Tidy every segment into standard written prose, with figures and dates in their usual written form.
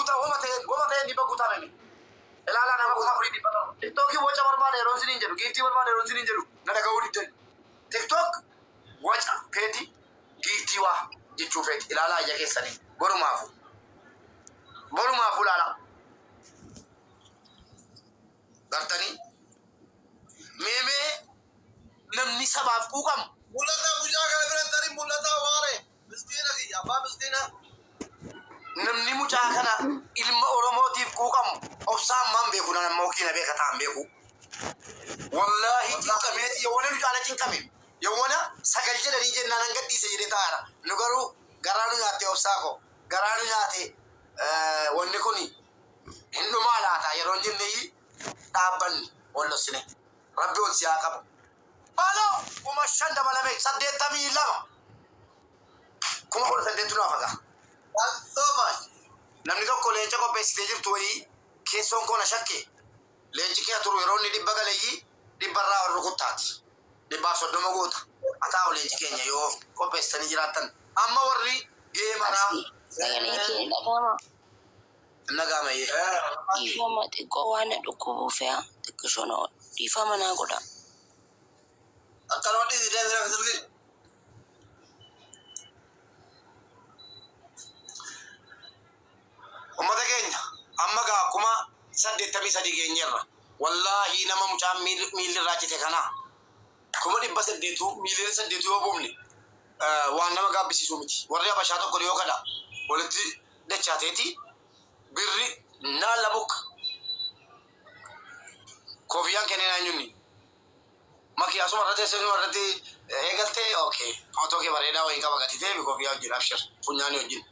Guutaa wama ta'een, wama ta'een 100 guutaa meme. Ilaalaa, nama 4,700. TikTokii waca barbaada yeroo isiniin jedhu, giiftii barbaada yeroo isiniin jedhu, na dhaga'uu diddan. TikTok waca feeti, giiftii waa jechuu feeti. Ilaalaa ija keessanii. Borumaafu. Borumaafu ilaalaa. Gartanii? Meemee namni sabaaf quuqamu. Mul'ataa guyyaa kana bira tarii mul'ataa waare. Miskiina kiyya, abbaa miskiina. Namni mucaa kana ilma Oromootiif quuqamu obsaan maan beeku, nan ammoo kiina beeka ta'an beeku. Wallaahi cinqameeti yawwana nu caala cinqame. Yawwana sagal jedhanii jennaan an gadhiise jedhee taa'aara. Nu garuu garaa nu nyaatte, obsaa koo. Garaa nu nyaate, wanni kun hin dhumaa laata yeroo hin jenne dhaabbanni wallossine. Rabbi ol si haa qabu. Baloo 5,000 dabalame, 82. 18,000 nu hafa gaa. So much. Namni tokko leenca qopheessitee jirtu wayii keessoon koo na shakke. Leenci kee turu yeroo inni 100 galeeyyii 100rraa ol rukuttaati. 130 goota. Haa taa'u leenci keenya yoo qopheessitanii jiraattan. Amma warri geemaraa. Sagaleen kee dhagama. Nagaamayyee. Dhiifama, xiqqoo waan na dhukkubuuf yaa xiqqishoo na dhiifama naa godha. Akkanuma dhiisi, deemsi rafa silkii. Uummata keenya, amma gaa 83,000 geenyerra. Wallaahi nama mucaan miilli irraa cite kana 800,000, 8 million yoo buufne waan nama gaabbisiisu miti. Warri Habashaa tokko dhiyoo kana walitti dachaateeti birri naalla bukka. Kofiyyaan kenneen eenyunni? Maki asuma irratti, asuma irratti eegaltee, okay. Footoo kee bareedaa wayii qaba gati ta'e kofiyyaa wajjin, abshir, funyaanii wajjin.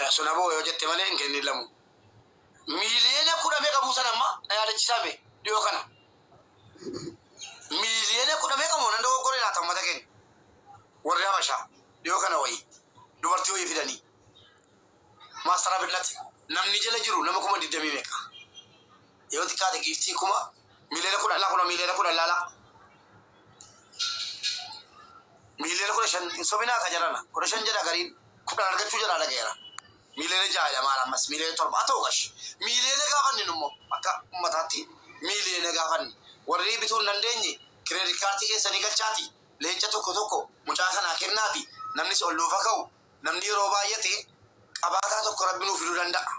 Sun aboo yoo jette malee hin kennin lamu. 10 million meeqa buusan amma na yaadachiisaa mee dhiyoo kana. 10 million meeqa moo nan dogoggoree laata, uummata keenya? Warri Habashaa dhiyoo kana wayii dubartii wayii fidanii. Maastara Binnati namni jala jiru nama 20,000 meeqa. Yoo xiqqaate giiftii 10 million laa kuna 10 million laala. 15 million hin sobinaa ka jarana. 15 jedha, gariin 10 argachuu jedha dhagayeera. 6 million jedha, maal ammas 7 million haa ta'u qash. Miiliyoona gaafanne immoo akka ummataatti miiliyoona gaafanne. Warri bituu hin dandeenye credit cardii keessanii galchaati. Leenca tokko tokko mucaa kanaa kennaati. Namnis ol nuufa ka'u. Namni yeroo baay'ate qabaataa tokko rabbi nuuf fiduu danda'a.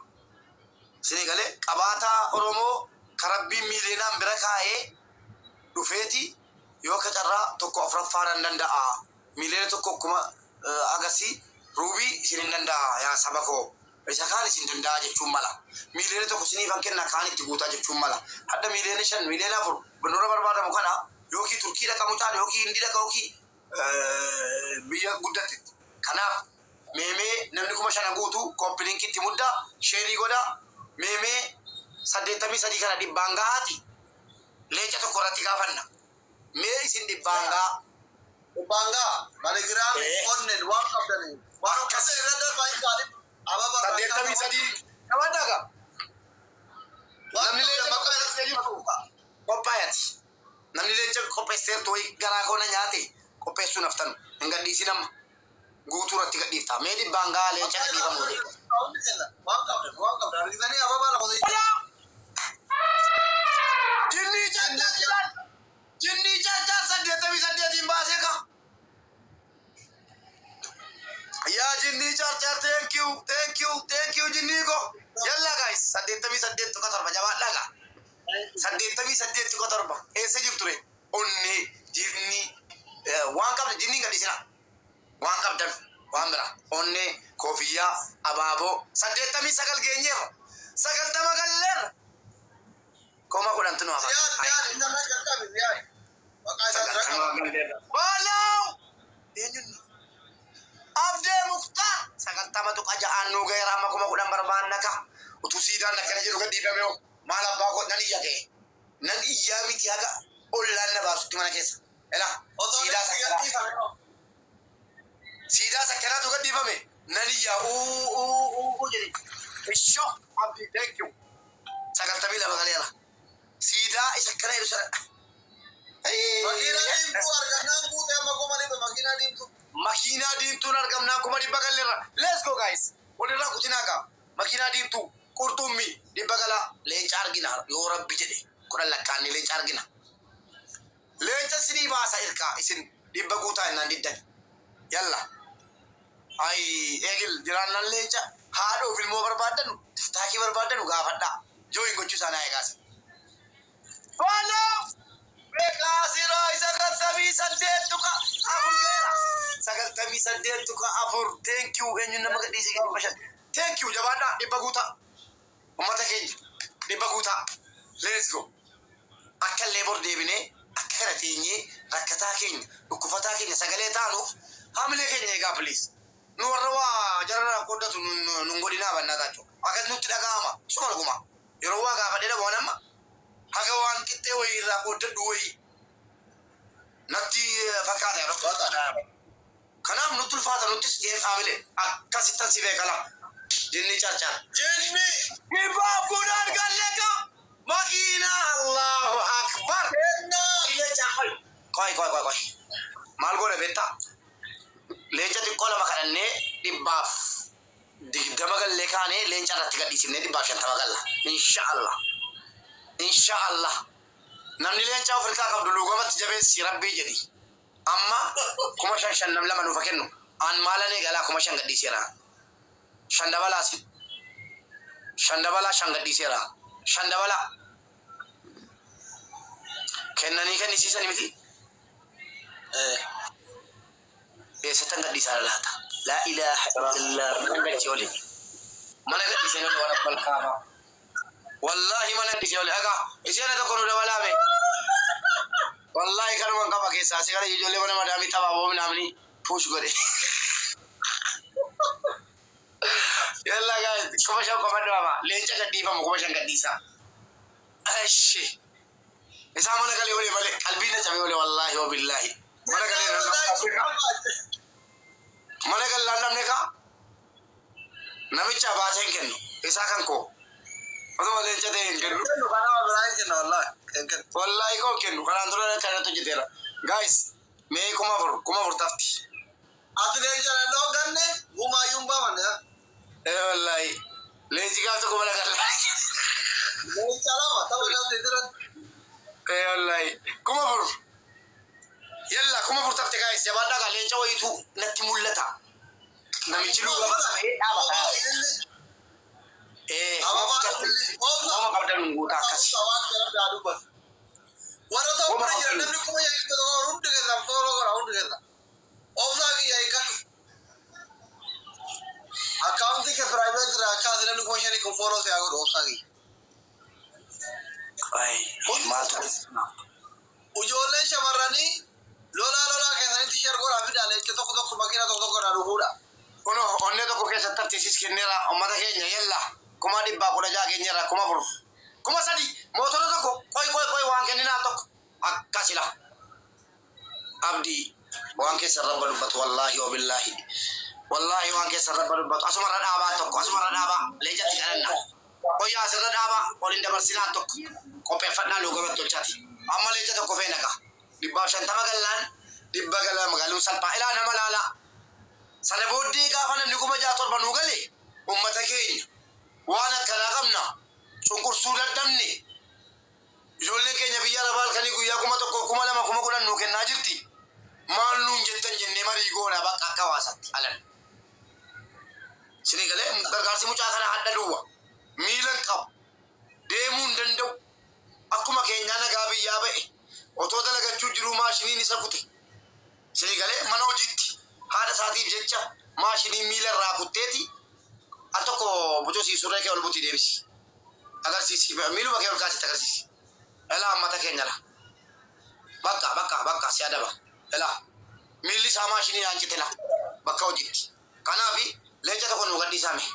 Isinii galee, qabaataa Oromoo ka rabbiin miiliyoonaan bira kaa'ee dhufeeti yoo akka carraa tokko afuraffaadhaan danda'a. 1 million kuma agasii ruubii isin hin danda'a, yaa saba koo. Isa kaan isin danda'a jechuun mala. 1 million isiniifan kenna, kaan itti guutaa jechuun mala. Hadda 5 million, 4 million nurra barbaadamu kana yookiin Turkii dhaqa mucaan, yookiin Hindii dhaqa, yookiin biyya guddate. Kanaaf meemee namni 5,000 guutu copy linkitti muddaa, share godhaa, meemee 83 kana 100n gahaati. Leenca tokko irratti gaafanna. Mee isin 100n gahaa. Bangaa, MoneyGram, onneen waan qabdanii. Waan qabdan irra darbaa hin taane. Ababa. 83 qabadhaa gaa. Namni leenca qopheessitee jirtu qophaa'eeti. Namni leenca qopheessiteertu wayii garaa koo na nyaate qopheessuu naftanu hin gadhiisin, amma guutuu irratti gadhiifta. Mee 100n gahaa leenca gadhiifamu godhe. Waan qabdan, waan qabdan. Argitanii ababa lafa. Jinnii caccaa, jinnii caccaa 88n baasee ka. Yaa jinnii carcar, thank you, thank you, thank you, jinnii ko. Yalla guys, 88.7, jabaadhaa gaa. 88.7, eessa jirtu re? Onnee jinnii waan qabdan jinnii gadhiisina. Waan qabdan waan bira onnee, koofiyyaa, abaaboo, 89 geenyeerra. 90 galleerra. 10,000tu nu hafa. Ziyaad, Ziyaad, inni jalqabe Ziyaad. Maqaa isaa dura qaba. Baalaw! Eenyuun? Abdee Muktaar 90.6n nuu gaheera, amma 10,000 barbaanna ka. Utuu siidaan akkana jedhu gadhiifame hoo, maal abbaa koo, nan iyya ka'e. Nan iyyaa miti, haga ollaan na baasutti mana keessa. Ela Osoo siidaa inni sakkanaa. gadhiifame hoo. Siidaa sakkanaatu gadhiifame. Nan iyyaa uu uu uu uu jedhe. Ishoo Abdii, thank you. 92 galeera. Siidaa isa akkana jedhu sana. Makiinaa diimtuu argannaan guute, amma 100,000 makiinaa diimtuu. Makiinaa diimtuun argamnaan 100,000 galleerra. Let's go guys. Walirraa kutinaa gaa. Makiinaa diimtuu qurxummii 100 galaa. Leenca argina yoo rabbi jedhe 10 lakkaanne leenca argina. Leenca sinii baasa irkaa isin 100 guutaa innaan diddan. Yalla. Ay eegil jiraannaan leenca haadhoof ilmoo barbaaddanu tiftaakii barbaaddanu gaafadhaa. Jooyin gochuu isaanii haa eegaasa. Follow! Beekaa siroo 98.4 geera. 98.4. Thank you. Eenyuun nama gadhiise 500. Thank you. Jabaadhaa 100 guutaa. Uummata keenya 100 guutaa. Let's go. Akka illee bor deebinee akka kana teenyee rakkataa keenya dhukkufataa keenya sagalee taanuuf haamilee keenya eegaa please. Nu warra waa jararraa qooddatu nun godhinaa bannaa taachuu. Akkas nutti dhaga'ama. Suma dhuguma. Yeroo waa gaafadhee dhabu waan amma haga waan qixxee wayii irraa qooddadhu wayii natti fakkaata yeroo. Kanaaf nutti ulfaata nuttis haamilee akkasittan si beekala. Jinni carcar. Jinni. 110 galleeka makiina Allahu akbar. Kennaa. Leenca qoy qoy qoy qoy. Maal goone beektaa? Leenca xiqqoo lama kadhannee 120 gallee kaanee leenca irratti gadhiisifnee 150 galla. Inshaallah. Inshaallah. Namni leenca Afrikaa qabdu luugamatti jabeessi rabbii jedhi. Amma 5,000 5 nam lama nuufa kennu. An maalan eegalaa 5,000 gadhiiseera. 5 dabalaasi. 5 dabalaa 5 gadhiiseera. 5 dabalaa. Kennanii kennisiisani miti. Eessattan gadhiisaa laata? Laa ilaaha illallah. Mana gadhiisee oli. Mana gadhiisee oli warra balkaafaa. Wallaahi mana gadhiisee oli. Egaa isheen tokko nu dabalaame. Wallaahi kanuman qaba keessaa. Si kana ijoollee mana madaamii taphaa boominaamni push godhe. Yalla guys 5,000 qofa dhaama. Leenca gadhiifamu 5,000 gadhiisaa. Eshi. Isaa mana galee olee malee qalbiin na cabee olee wallaahi wa billaahi. Mana galee mana gallaan dhabne kaa namicha baasee hin kennu. Isaa kan koo. Osuma leenca ta'e hin kennu. Kennu kanama biraa hin kenna wallaahi. Hin kennu. Wallaahi koo hin kennu. Kanaan dura kanatti hojjeteera. Guys mee 4,000 4,000 tafti. Ati leenca danda'u ganne gumaayyuu hin baafanne. Wallaahi. Leenci gaaf tokko mana gallaa. Leenca lama tapha galtee jiran. Wallaahi. 4,000. Yalla 4,000 tafte guys. Jabaadhaa gaa leenca wayiitu natti mul'ata. Namichi luuga dhaabata. 4,000 tafte. Wama qabdan guutaa akkasi. Warra ta'u bira jira namni 5,100 hundi keessan fooloo godha hundi keessan. Obsaa kiyya hiikkadhu. Akkaawuntii kee piraayiveet irraa akkaati namni 5,000 kun fooloo si haa godhu obsaa kiyya. Ay maaltu Ijoolleen shamarranii lolaa lolaa keessanitti sheer godhaa fidaa leenca tokko tokko makiina tokko tokko irraa dhufuudha. Kunoo onnee tokko keessatti tartiisis kenneera uummata keenya yalla 116,000 keenyarra 4,000 3,000 mootora tokko qoy qoy qoy waan kenninaa tokko akkasila. Abdii waan keessa rabba dubbatu wallaahi wa billaahi. Wallaahi waan keessa rabba dubbatu asumarra dhaabaa tokko asumarra dhaabaa leencatti kadhanna. Qoyyaa asirra dhaabaa waliin dabarsinaa tokko qopheeffadhaa luugamatti tolchaati. Amma leenca tokko feena gaa. 150 gallaan 100 galaa magaaluun salphaa ilaa nama laalaa. Sana booddee gaafa namni 6,000 7,000 nuu gale uummata keenya waan akkanaa qabna cunqursuu dadhabne ijoolleen keenya biyya arabaa halkanii guyyaa 1,000 2,000 10,000 nuu kennaa jirti. Maal nuun jettan jennee marii goona bakka akka hawaasaatti alan. Isinii galee gargaarsi mucaa kana hadha duwwa miila hin qabu deemuu hin danda'u akkuma keenyaa nagaa biyyaa ba'e otoo dalagachuu jiruu maashiniin isa kute. Isinii galee mana hojiitti haadha isaatiif jecha maashinii miila irraa kutteeti al tokko bucusii surree kee ol butii deebisi. Agarsiisi miiluma kee ol kaasitti agarsiisi. Elaa ummata keenya la. Bakka bakka bakka si adaba. Elaa miilli isaa maashinii naan cite la bakka hojiitti. Kanaaf leenca tokko nuu gadhiisaa mee.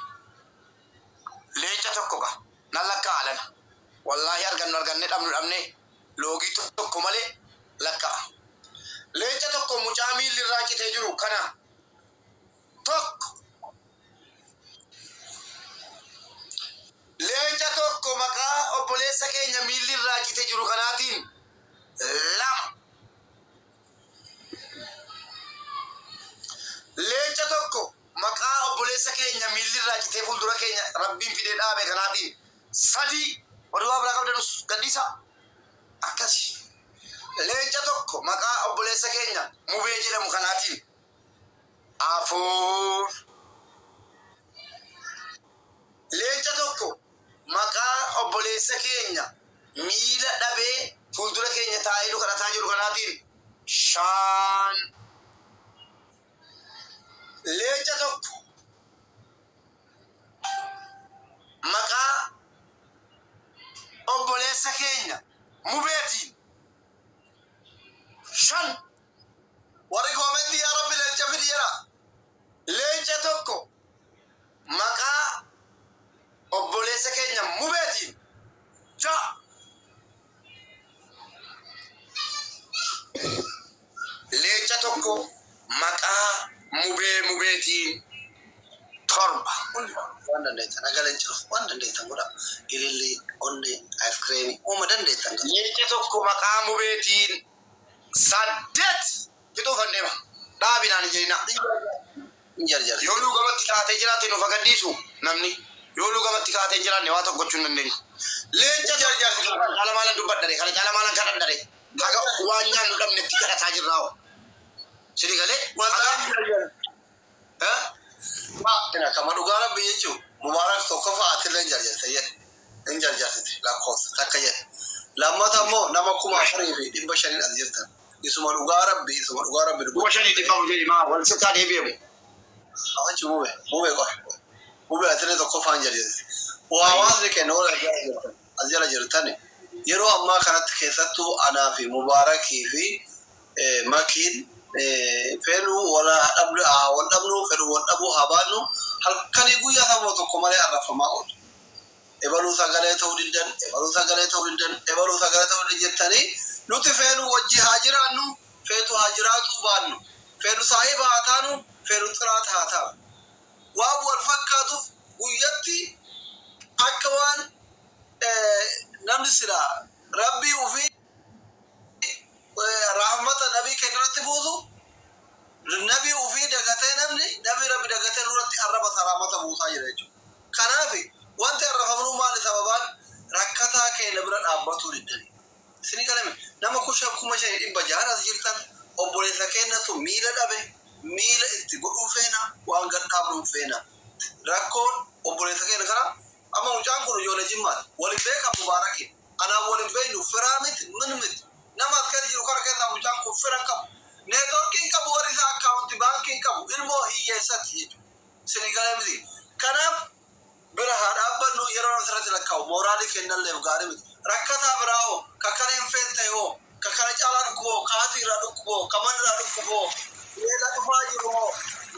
Leenca tokko ka nan lakkaa alana. Wallaahi argannu arganne dhabnu dhabne loogii tokko malee lakkaa. Leenca tokko mucaa miilli irraa citee jiru kana tokko. Leenca tokko maqaa obboleessa keenya miilli irraa citee jiru kanaatiin lama. Leenca tokko maqaa obboleessa keenya miilli irraa citee fuuldura keenya rabbiin rabbiin fidee dhaabe kanaatiin sadii warri waa biraa qabdanus gadhiisa akkasi. Leenca tokko maqaa obboleessa keenya Mubee jedhamu kanaatiin afur. Leenca tokko maqaa obboleessa keenya miila dhabee fuuldura keenya taa'ee nu kadhataa jiru kanaatiin shan. Leenca tokko maqaa obboleessa keenya Mubeetiin shan. Warri koomentii yaa rabbi leenca fidi jedha. Leenca tokko maqaa obboleessa keenya Mubeetiin ja'a. Leenca tokko maqaa Mubee Mubeetiin torba. Waan dandeettan aga leenca dhufu waan dandeettan godha. Ililli, onnee, ayiskiriimii uuma dandeettan godha. Leenca tokko maqaa Mubeetiin saddeet fixuufan deema. Dhaabinaan hin jedhina. Hin jarjarti. Yoo luugamatti kaatee jiraate nuuf agadhiisu namni. Yoo luugamatti kaatee hin jiraanne waa tokko gochuu hin dandeenyu. Leenca jarjarti kana caala maalan dubbadhare kana caala maalan kadhadhare haga waan nyaannu dhabnetti kadhataa jirraa hoo. Sini galee haga eh? Kama dhugaa rabbi jechuun Mubaarak tokkoffaa atillee hin jarjarte jedhe. Hin jarjartite lakkoofsa takka jedhe. Lammata immoo nama 4500 as jirtan. Isuma dhugaa rabbi isuma dhugaa rabbi 5,400 jedhi maa wal sitaa deebi'amu. Achi mube mube qofa. Mube atillee tokkoffaa hin jarjartite. Waa hawaasni keenya warra as jala jirtan as jala jirtan yeroo ammaa kanatti keessattuu anaa fi Mubaarakii fi Makiin fedhu wala dhabnu wal dhabnu fedhu wal dhabuu haa baannu halkanii guyyaa sababa tokko malee arrafamaa oolu. Ebaluu sagalee ta'uu diddan, ebaluu sagalee ta'uu diddan, ebaluu sagalee ta'uu diddan jettanii nuti feenu wajji haa jiraannu, feetu haa jiraatuu baannu, feenu saahiba haa taanu, feenu xiraata haa taanu. Waan wal fakkaatuuf guyyatti akka waan namni silaa rabbii ofii rahmata nabii keenya irratti buusu nabii ofii dagatee namni nabii rabbi dagatee nurratti arraba salaamata buusaa jira jechuudha. Kanaaf wanti arrafamnu maali sababaan rakkataa keenya bira dhaabbatuu diddani. Isin galame nama 5600 as jirtan obboleessa keenyatu miila dhabe miila itti godhuu feena waan gad dhaabnuu feena. Rakkoon obboleessa keenya kana amma mucaan kun ijoollee jimmaati. Waliin beekan Mubaarakiin. Anaaf waliin beeknu firaa miti min miti. Nama as keessa jiru kana keessaa mucaan kun fira hin qabu. Neetworkii hin qabu warri isaa akkaawunti baankii hin qabu. Ilmoo hiyyeessatti jechuudha. Isin galee miti. Kanaaf bira haa dhaabbannu yeroo asirratti lakkaa'u mooraalii kennalleef gaarii miti. Rakkataa biraa hoo ka kana hin feene ta'e hoo ka kana caalaa dhukkuboo ka haati irraa dhukkuboo ka mana irraa dhukkuboo beela dhufaa jiru hoo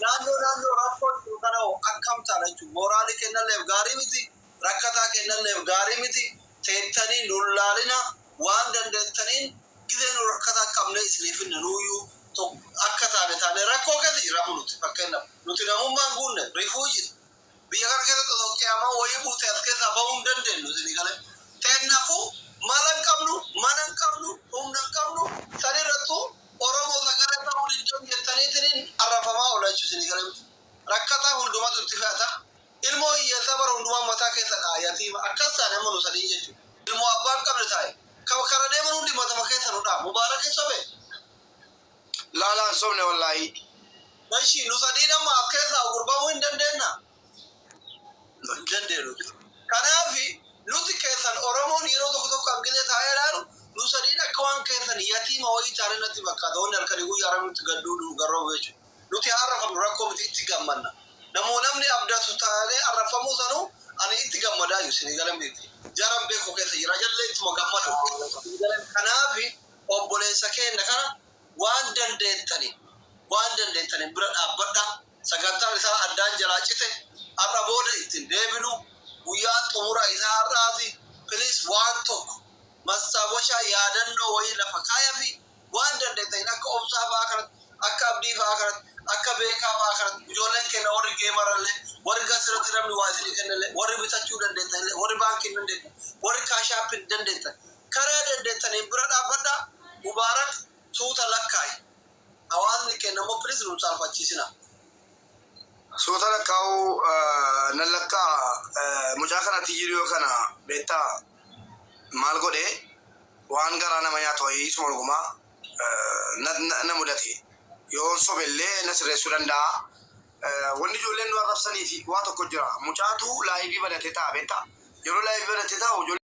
naannoo naannoo rakkoon jiru kana hoo akkam taana jechuudha. Mooraalii kennalleef gaarii miti. Rakkataa kennalleef gaarii miti. Teettanii nun laalina waan dandeettaniin gizee nu rakkataa qabnee isiniif hinne nuuyyuu akka taane taane rakkoo keessa jira nuti fakkeenyaaf nuti namummaan guunne rifuujii biyya kana keessatti osoo qiyaamaa wayii buute as keessaa bahuu hin dandeenyu isinii galee. Teennafuu mala hin qabnu, mana hin qabnu, humna hin qabnu, sanirrattuu Oromoo sagalee ta'uu diddan jettaniitiin arrafamaa oola jechuudha isinii galee. Rakkataa hundumatu itti fe'ata. Ilmoo hiyyeessaa bara hundumaa mataa keessa dha'a yatiima akkas taane amma nu sadiin jechuudha. Ilmoo abbaa hin qabne taa'e. Kara deeman hundi matama keessa nu dha'a. Mubaarak hin sobee. Laalaan sobne wallaahi. Eshi nu sadiin amma as keessaa gurbamuu hin dandeenna. Hin dandeenyu. Kanaaf nuti keessan Oromoon yeroo tokko tokko hangillee taa'ee ilaalu nu sadiin akka waan keessan yatiima wayii taane natti fakkaata. Wanni halkanii guyyaa nutti gadduu nu garroobu jechuudha. Nuti arrafamnu rakkoo miti itti gammanna. Namoo namni abdatu taanee arrafamuu sanuu ani itti gammadaa jiru isinii galan beekti. Jaran beeku keessa jira jallee ittuma gammadu. Kanaaf obboleessa keenya kana waan dandeettanii waan dandeettanii bira dhaabbadha. Sagantaan isaa addaan jalaa cite har'a booda ittiin deebinu guyyaan xumura isaa har'aati. Please waan tokko mastaawwashaa yaadannoo wayii lafa kaaya fi waan dandeettaniin akka obsaa fa'aa kanatti akka abdii fa'aa kanatti akka beekaa fa'aa kanatti ijoolleen keenya warri geemarallee warri gasirratti namni waa isinii kennallee warri bitachuu dandeettanillee warri baankii dandeettan warri kaashaappii dandeettan karaa dandeettaniin bira dhaabbadha. Mubaarak suuta lakkaayi. Hawaasni keenya immoo please nu saalfachiisina. Suuta lakkaa'uu nan lakkaa mucaa kanatti jiru yoo kana beektaa maal godhee waan garaa nama nyaatu wayii suma dhugumaa na mudate. Yoo sobellee na sirreessuu danda'a. Wanni ijoolleen nu arrabsanii fi waa tokko jira. Mucaatu live banatee taa'a beektaa. Yeroo live banatee taa'u ijoolleen